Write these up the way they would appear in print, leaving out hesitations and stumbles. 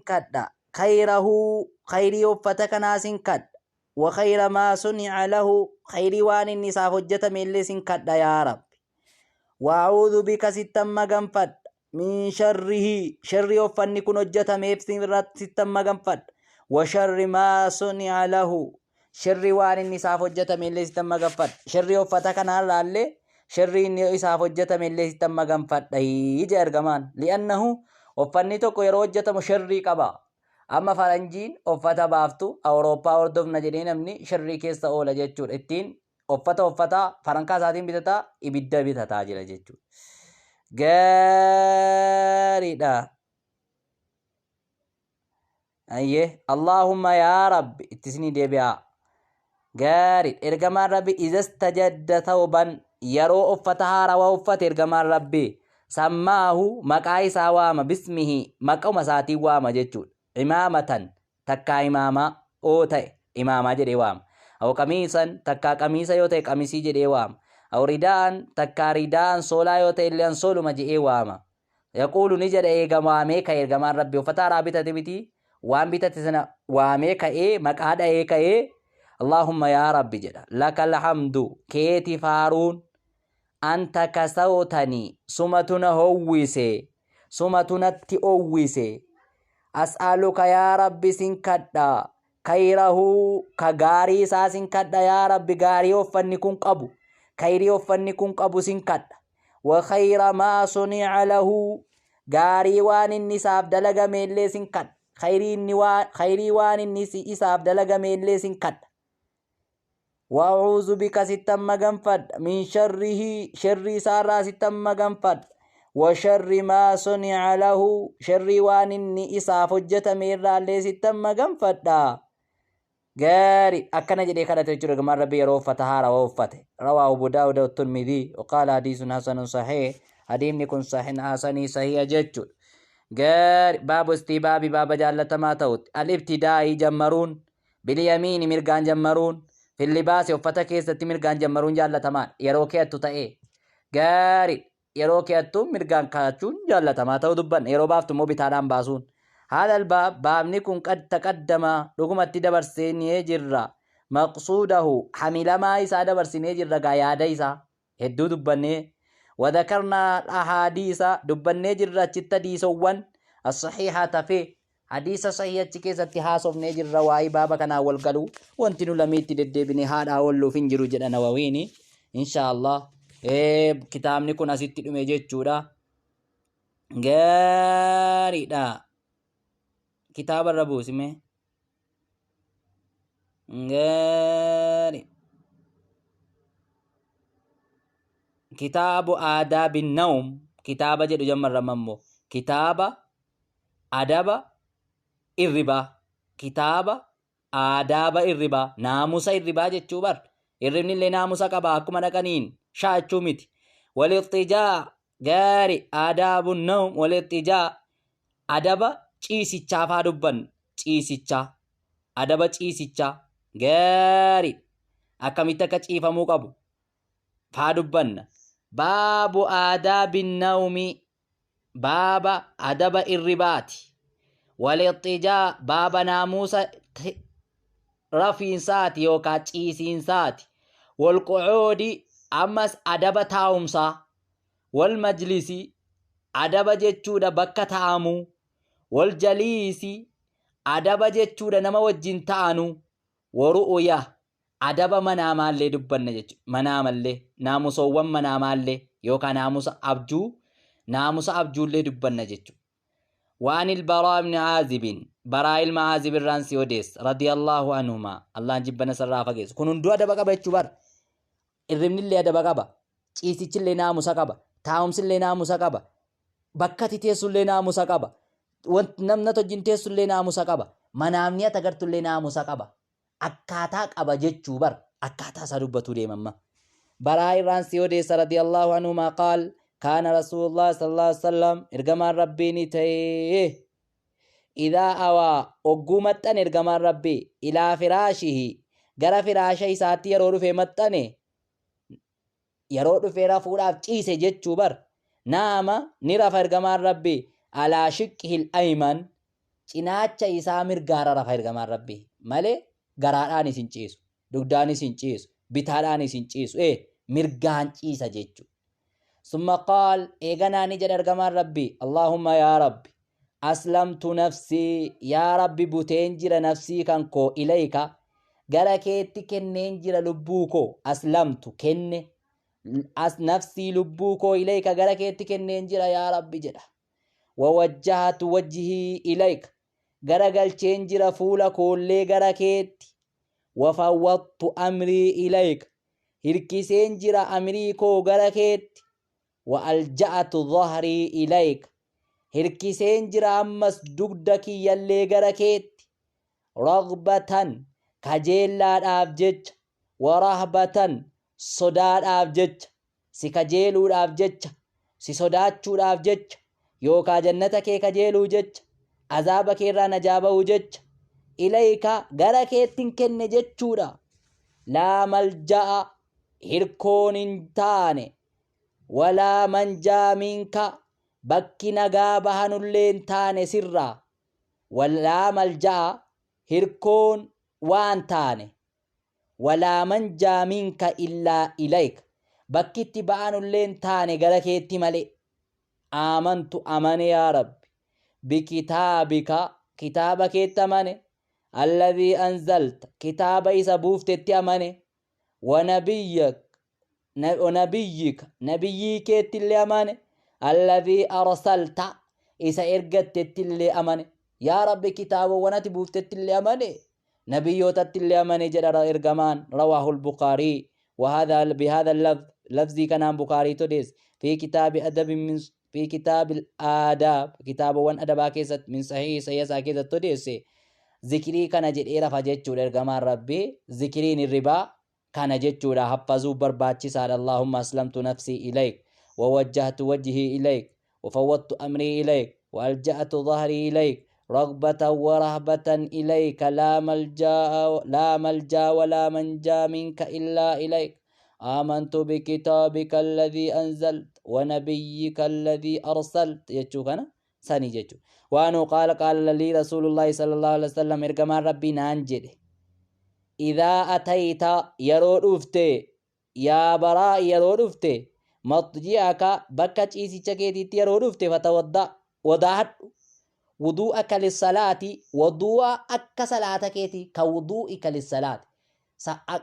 kadha. Khayrahu, khayrii uffata kanaa sin kadha. Wa khayra maa suni'a lahu, khayrii waan inni isaaf hojjetame illee sin kadha yaa Rabbi. Wa a'uudhu bika, sittan maganfadha. Min sharrihi, sharrii uffanni kun hojjetameef sittan maganfadha. Wa sharri maa suni'a lahu, sharrii waan inni isaaf hojjetame illee sittan maganfadha. Sharrii uffata kanaa illee, sharrii inni isaaf hojjetame illee sittan maganfadha jedha ergamaan. Li'annahu, uffanni tokko yeroo hojjetamu sharrii qaba. Amma faranjiin uffata baaftu Awurooppaa hordofna jedhee namni sharrii keessa oola jechuudha. Ittiin uffata uffataa farankaa isaatiin bitataa, ibidda bitataa jira jechuudha. Gaariidha. Ayyee, Allaahumma, yaa Rabbi, itti isinii deebi'aa. Gaariidha. Ergamaan Rabbi إذا استجد ثوبا, yeroo uffata haarawaa uffate, ergamaan Rabbi سماه, maqaa isaa waama, باسمه, maquma isaatiin waama jechuudha. عمامة, takkaa imaamaa oo ta'e imaamaa jedhee waama. أو قميصا, takkaa qamiisa yoo ta'e qamisii jedhee waama. أو رداء, takkaa رداء soolaa yoo ta'e illee ansooluma jedhee waama. يقول, ni jedha, eega waamee ka'e ergamaan Rabbi uffata haaraa bitate miti, waan bitate sana waamee ka'ee, maqaa dha'ee ka'ee, اللهم, yaa Rabbi jedha, لك الحمد, keeti faaruun, أنت كسوتني, sumatu na howwise, sumatu natti owwise. أسألك, yaa Rabbi, sin kadha, خيره, ka gaarii isaa sin kadha yaa Rabbi, gaarii uffanni kun qabu, khayrii uffanni kun qabu sin kadha. وخير ما صنع له, gaarii waan inni isaaf dalagame illee sin kadha, khayrii waan inni isaaf dalagame illee sin kadha. وأعوذ بك, sittan maganfadha, من شره, sharrii isaarraa sittan maganfadha. وشر ما صنع له, sharrii waan inni isaaf hojjetame irraallee sittan maganfadha. Gaari, akkana jedhee kadhate jechuudha ergamaan Rabbi yeroo uffata haarawaa uffate. رواه أبو داود والترمذي وقال حديث حسن صحيح. Hadiisni kun sahin hasanii sahiha jechuudha. Gaari, باب استحباب, baaba jaallatamaa ta'utti, الابتداء, jammaruun, باليمين, mirgaan jammaruun, في اللباس, uffata keessatti mirgaan jammaruun jaallatamaadha yeroo keeyattu ta'ee. Gaari, yeroo keeyattu mirgaan kaa'achuun jaallatamaa ta'uu dubbanna, yeroo baaftu immoo bitaadhaan baasuun. هذا الباب, baabni kun, قد تقدم, dhugumatti dabarsinee jirra, مقصوده, hamilamaa isaa dabarsinee jirra gaa, yaada isaa hedduu dubbannee. وذكرنا الأحاديث, dubbannee jirra achitti hadiisowwan, الصحيحة fi hadiisa sahii achi keessatti haasofnee jirra. Waa'ee baaba kanaa wal galuu wanti nu lamiitti deddeebinee haadhaa oolluuf hin jiru jedha Nawawiini. Insha Allah, kitaabni kun asitti dhume jechuudha. Gaariidha. Kitaaba irra buusime. Gaari, kitaabu آداب النوم kitaaba jedhu jammarramma immoo, kitaaba adaba irribaa, kitaaba aadaaba irribaa, naamusa irribaa jechuu bar. Irribni illee naamusa qaba, akkuma dhaqaniin shaachuu miti. والاضطجاع. Gaari, آداب النوم والاضطجاع, adaba ciisichaa faa dubban, ciisichaa, adaba ciisichaa. Gaari, akkamitti akka ciifamuu qabu faa dubbanna. باب آداب النوم, baaba adaba irribaati, والاضطجاع, baaba naamusa rafiinsaati yookaan ciisiinsaati, والقعود, ammas adaba taa'umsaa, والمجلس, adaba jechuudha bakka taa'amuu, والجليس, adaba jechuudha nama wajjin ta'anuu, ورؤيا, adaba manaamaallee dubbanna jechuudha. Manaamallee, naamusoowwan manaamaallee yookaan naamusa abjuu, naamusa abjuullee dubbanna jechuudha. وعن البراء بن عازب, baraa ilma Caazib irraan si odeessa, رضي الله عنهما, Allahan jibbana sarraa fageessu. Kun hunduu adaba qaba jechuu bara. Irribnillee adaba qaba. Ciisichillee naamusa qaba. Taa'umsillee naamusa qaba. Bakka ati teessullee naamusa qaba. Namni wajjin teessullee naamusa qaba. Manaamni ati agartullee naamusa qaba. Akkaataa qaba jechuu bar. Akkaataa isaa dubbatuu deemamma. Baraa irraan si odeessa, رضي الله عنهما قال كان رسول الله صلى الله عليه وسلم, ergamaan Rabbii ni ta'e, إذا أوى, ogguu maxxane ergamaan Rabbii, إلى فراشه, gara firaasha isaatti yeroo dhufee maxxane, yeroo dhufee rafuudhaaf ciise jechuu bar, نام, ni rafa ergamaan Rabbii, على شقه الأيمن. Cinaacha isaa mirgaarra rafa ergamaan Rabbii malee garaadhaanis hin ciisu, dugdaanis hin ciisu, bitaadhaanis hin ciisu. Mirgaan ciisa jechuudha. Summa qaal, eeganaa ni jedha ergamaan Rabbii, Allaahumma yaa Rabbi, aslamtu nafsii, yaa Rabbi buteen jira nafsii kan koo, ilayka, gara keetti kenneen jira lubbuu koo, aslamtu kenne, as nafsii lubbuu koo, ilayka gara keetti kenneen jira yaa Rabbi jedha. Wawajjahatu wajhii ilayka, gara galcheen jira fuula koollee gara keetti. Wafawwattu amrii ilayka, hirkiseen jira amrii koo gara keetti. Wa alja'atu dhahrii ilayka, hirkiseen jira ammas dugda kiyyallee gara keetti. Ragbatan, kajeellaadhaaf jecha, wa rahbatan, sodaadhaaf jecha, si kajeeluudhaaf jecha, si sodaachuudhaaf jecha, yookaa jannata kee kajeeluu jecha, azaaba keerraa najaa bahuu jecha, ilayka gara keettin kenne jechuudha. Laa malja'a, hirkoon hin taane, walaa manjaa minka, bakki nagaa bahanullee hin taane sirraa. Walaa malja'a, hirkoon waan taane, walaa manjaa minka illaa ilayka, bakki itti ba'anullee hin taane gara keetti malee. Aamantu, amane yaa Rabbi, bikitaabika, kitaaba keetti amane, alladhii anzalta, kitaaba isa buuftetti amane, wanabiyyika, nabiyyii keetti illee amane, alladhii arsalta, isa ergattetti illee amane. Yaa Rabbi, kitaabawwan ati buuftetti illee amane, nabiyyootatti illee amane jedha ergamaan. Rawaahul Bukaarii وهذا بهذا اللفظ، لفظي كان بخاري تديس، في كتاب أدب من في كتاب الآداب، كتاب وان أدبا كيست، من صحيح سيسا كيست تديس. ذكري كان jedhee rafa jechuudha ergamaan Rabbii. Zikiriin hirribaa kana jechuudha, haffazuu barbaachisaadha. Allahumma aslamtu nafsii ilayk, ووجهت وجهي إليك، وفوضت أمري إليك، وألجأت ظهري إليك، رغبة ورهبة إليك، لا ملجأ لا ملجأ ولا منجا منك إلا إليك، آمنت بكتابك الذي أنزلت ونبيك الذي أرسلت jechuu kana sani jechuu. وعنه قال قال لي رسول الله صلى الله عليه وسلم، ergamaan Rabbii naan jedhe، إذا أتيت، yeroo dhufte، yaa Baraa, yeroo dhufte، مضجعك، bakka ciisicha keetiitti yeroo dhufte، فتوضأ، wadaadhu، وضوءك للصلاة، wudu'a akka salaata keetii، كوضوئك للصلاة،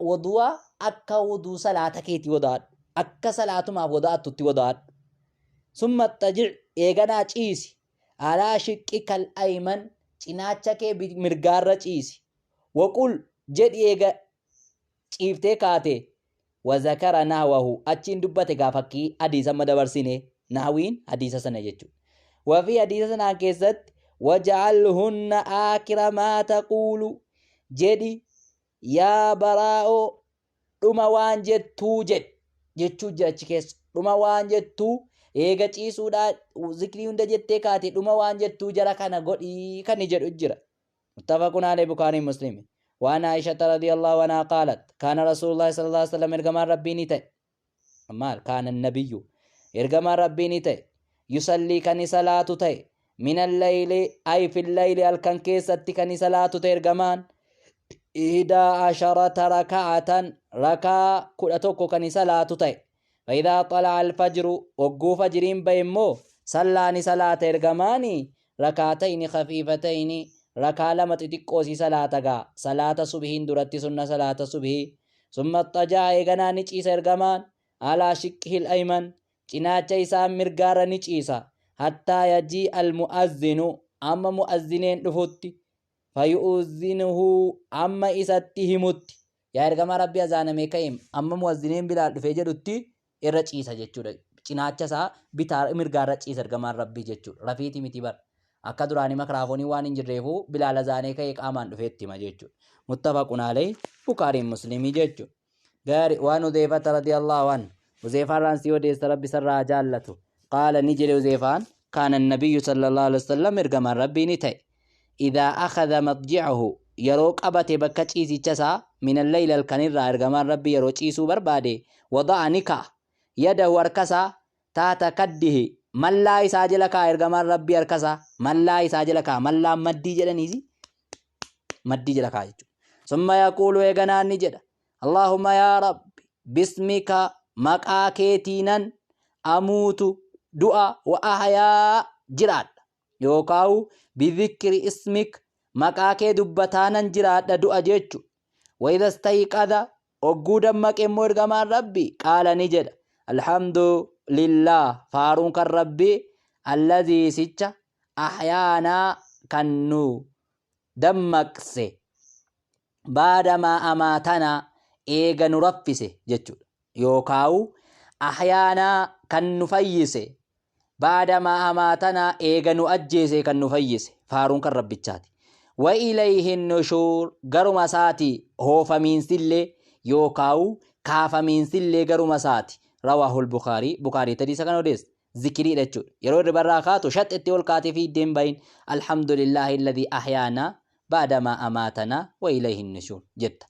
wudu'a akka wuduu salaata keetii wadaadhu, akka salaatumaaf wadaattutti wadaadhu. ثم اضطجع، eeganaa ciisi، على شقك الأيمن، cinaacha kee mirgaarra ciisi. وقل، jedhi eega ciiftee kaate. وذكر نحوه، achiin dubbate gaa fakkii hadiisa amma dabarsine, nahwiin hadiisa sana jechuudha. وفي، hadiisa sanaa keessatti، واجعلهن آخر ما تقول، jedhi yaa Baraa'oo, dhuma waan jettuu jedhi jechuu jira achi keessa. Dhuma waan jettuu, eega ciisuudhaa zikrii hunda jettee kaate, dhuma waan jettuu jara kana godhii kan jedhu jira. متفق عليه، بخاري مسلم. وعن عائشة رضي الله عنها قالت كان رسول الله صلى الله عليه وسلم، ergamaan Rabbii ni ta'e maal، كان النبي، ergamaan Rabbii ni ta'e، يصلي، kan salaatu ta'e، من الليل، أي في الليل، halkan keessatti kan salaatu ta'e ergamaan، 11 ركعة، rakaa 11 kan salaatu ta'e. فإذا طلع الفجر، wagguu fajriin bahe immoo، صلى، ni salaata ergamaani، ركعتين خفيفتين، rakaa lama xixiqqoosii salaata gaa, salaata subhiin duratti, sunna salaata subhii. ثم اضطجع، eeganaa ni ciisa ergamaan، على شقه الأيمن، cinaacha isaa mirgaarra ni ciisa، حتى يجيء المؤذن، amma mu'azzineen dhufutti، فيؤذنه، amma isatti himutti, yaa ergamaa Rabbi, azaanamee ka'eem, amma mu'azzineen Bilaal dhufee jedhutti irra ciisa jechuudha. Cinaacha isaa bitaa mirgaarra ciisa ergamaan Rabbii jechuudha. Rafiiti miti bar, akka duraanii makraafoonii waan hin jirreefu, Bilaal azaanee ka'ee qaamaan dhufee itti hima jechuudha. متفق عليه، Bukaariin Muslimii jechuudha. Gaari. وعن حذيفة رضي الله عنه، Huzeefaan raansii odeessa, Rabbi sarraa jaallatu، قال، ni jedhe Huzeefaan، كان النبي صلى الله عليه وسلم، ergamaan Rabbii ni ta'e، إذا أخذ مضجعه، yeroo qabate bakka ciisicha isaa، من الليل، halkanirraa ergamaan Rabbii yeroo ciisuu barbaade، وضع، ni ka'a، يده، harkasaa، تحت خده، Mallaa isaa jala kaa ergamaan Rabbii harka isaa mallaa isaa jala kaa mallaan maddii jedhaniisi maddii jala kaa jechuudha. Summa yaquulu eeganaan ni jedha. Allahumma yaa Rabbi bismika maqaa keetiinan amuutu du'a wa ahyaa jiraadha. Yookaawu bidhikri ismik maqaa kee dubbataanan jiraadha du'a jechu. Wa idha stayqadha ogguu dammaqe immoo ergamaan Rabbi qaala ni jedha. Alhamdu lillah faaruun kan Rabbi alladhii sicha ahyaanaa kan nu dammaqse baadamaa amaatanaa eega nu raffise jechuudha. Yookaawu ahyaanaa kan nu fayyise baadamaa amaatanaa eega nu ajjeese kan nu fayyise faaruun kan Rabbichaati. Wa ilayhi nushuur garuma isaati hoofamiinsillee yookaawu kaafamiinsillee garuma isaati. Rawaahul Bukaarii Bukaarii tadiisa kan odeesse. Zikiriidha jechuudha. Yeroo hirribarraa kaatu shaxxitti ol kaatee fiiddee hin bahin alhamdulillaahi alladhii ahyaanaa baadamaa amaatanaa wa ilayhi nushuur jetta.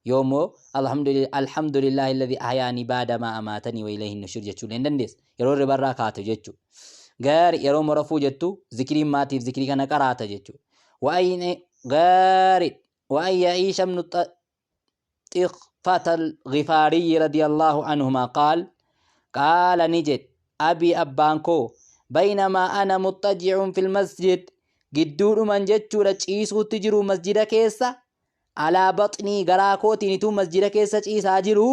Yoommoo alhamdulillaahi alladhii ahyaanii baadamaa amaatanii wa ilayhi nushuur jechuu hin dandeessa. Yeroo hirribarraa kaatu jechuudha. Gaari yeroo morafuu jettu zikiriin maatiif zikirii kana qaraata jechuudha. Gaari wa'an ya'iisha ibnu xiqfata al-Ghifaariyyi radiyallahu anhumaa qaal qaala ni jedhe abii abbaan koo baynamaa ana muxxaji'un fil masjid gidduudhuman jechuudha ciisuutti jiru masjida keessa alaa baxnii garaa kootiin ituu masjida keessa ciisaa jiru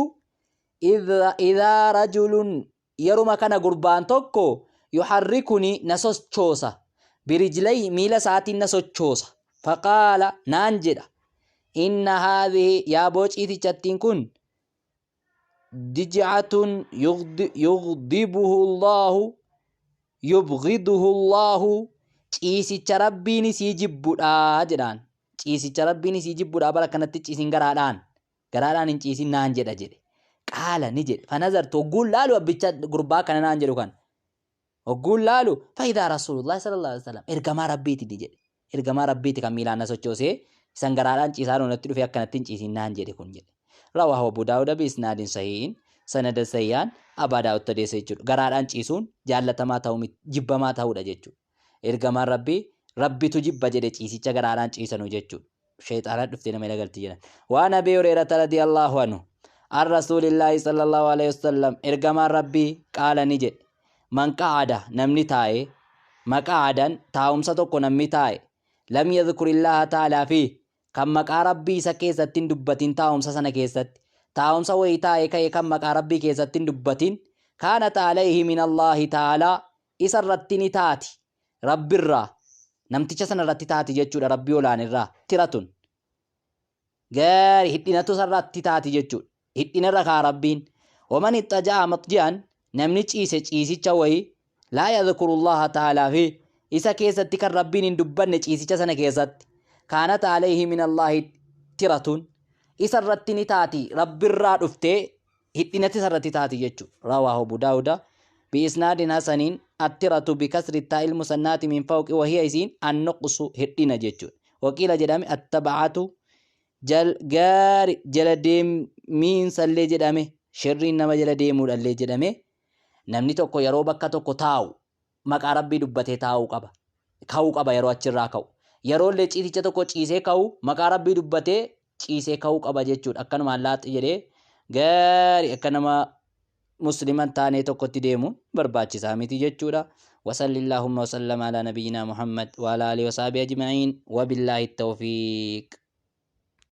idhaa rajulun yeruma kana gurbaan tokko yuharrikuni na sochoosa birijlay miila isaatiin na sochoosa faqaala naan jedha inna haadhihi yaa boociitichattiin kun dijcatun yughdibuhu Allahu yubghiduhu Allahu ciisicha Rabbiin isii jibbudha jedhaan ciisicha Rabbiin isii jibbudha bara kanatti ciisin garaadhaan garaadhaan hin ciisin naan jedha jedhe qaala ni jedhe fanazartu hogguun laalu abbicha gurbaa kana naan jedhu kan hogguun laalu faayidaa rasuulullah sallallahu alaihi wasallam ergamaa Rabbiiti ni jedhe ergamaa Rabbiiti kan miilaan na sochoosee isan garaadhaan ciisaa natti dhufe akkanatti hin ciisin naan jedhe kun jedhe. Rawaahu Abu Daawuda bi isnaadin sahihin sanada sahihan Abaa Daawud odeesse jechuudha. Garaadhaan ciisuun jaallatamaa ta'uu jibbamaa ta'uudha jechuudha. Ergamaan Rabbii Rabbitu jibba jedhe ciisicha garaadhaan ciisanuu jechuudha. Sheexaanaa dhuftee nama ilagalti jedhan. Waan Abii Hureerata radiyallahu anhu an Rasuulillaahi sallallahu alaihi wasallam ergamaan Rabbii qaala ni jedhe. Man qa'ada namni taa'e maqa'adan taa'umsa tokko namni taa'e lam yadhkurillaha ta'ala fi kan maqaa Rabbii isa keessatti hin dubbatin taa'umsa sana keessatti taa'umsa wayii taa'ee ka'e kan maqaa Rabbii keessatti hin dubbatin kaanat alayhi min Allaahi ta'aalaa isa irratti ni taati Rabbirraa namticha sana irratti taati jechuudha Rabbii olaanirraa tiratun gaari hidhinatu isa irratti taati jechuudha hidhina irra kaa Rabbiin waman ixxaja'a maxji'an namni ciise ciisicha wayii laa yadhkurullaha ta'aalaa fi isa keessatti kan Rabbiin hin dubbanne ciisicha sana keessatti kaanat alayhi min Allaahi tiratun isa irratti ni taati Rabbirraa dhuftee hidhinatti isa irratti taati jechuudha. Rawaahu Abu Daawuda bi'isnaadin hasaniin attiratu bikasri taa'il musannaati min fawqi wahiya isiin annuqsu hidhina jechuudha. Waqiila jedhame attaba'atu gaari jala deemiinsallee jedhame shirriin nama jala deemuudhallee jedhame namni tokko yeroo bakka tokko taa'u maqaa Rabbii dubbatee taa'uu qaba. Ka'uu qaba yeroo achirraa ka'u. Yeroo illee ciisicha tokko ciisee ka'u maqaa Rabbii dubbatee ciisee ka'uu qaba jechuudha. Akkanumaan laaxi jedhee gaarii akka nama musliman taanee tokkotti deemuun barbaachisaa miti jechuudha. Wasallillahumma wasallama ala nabiyyinaa Muhammad wa ala alihi wa sahbihi ajma'iin. Wabillaahi tawfiiq.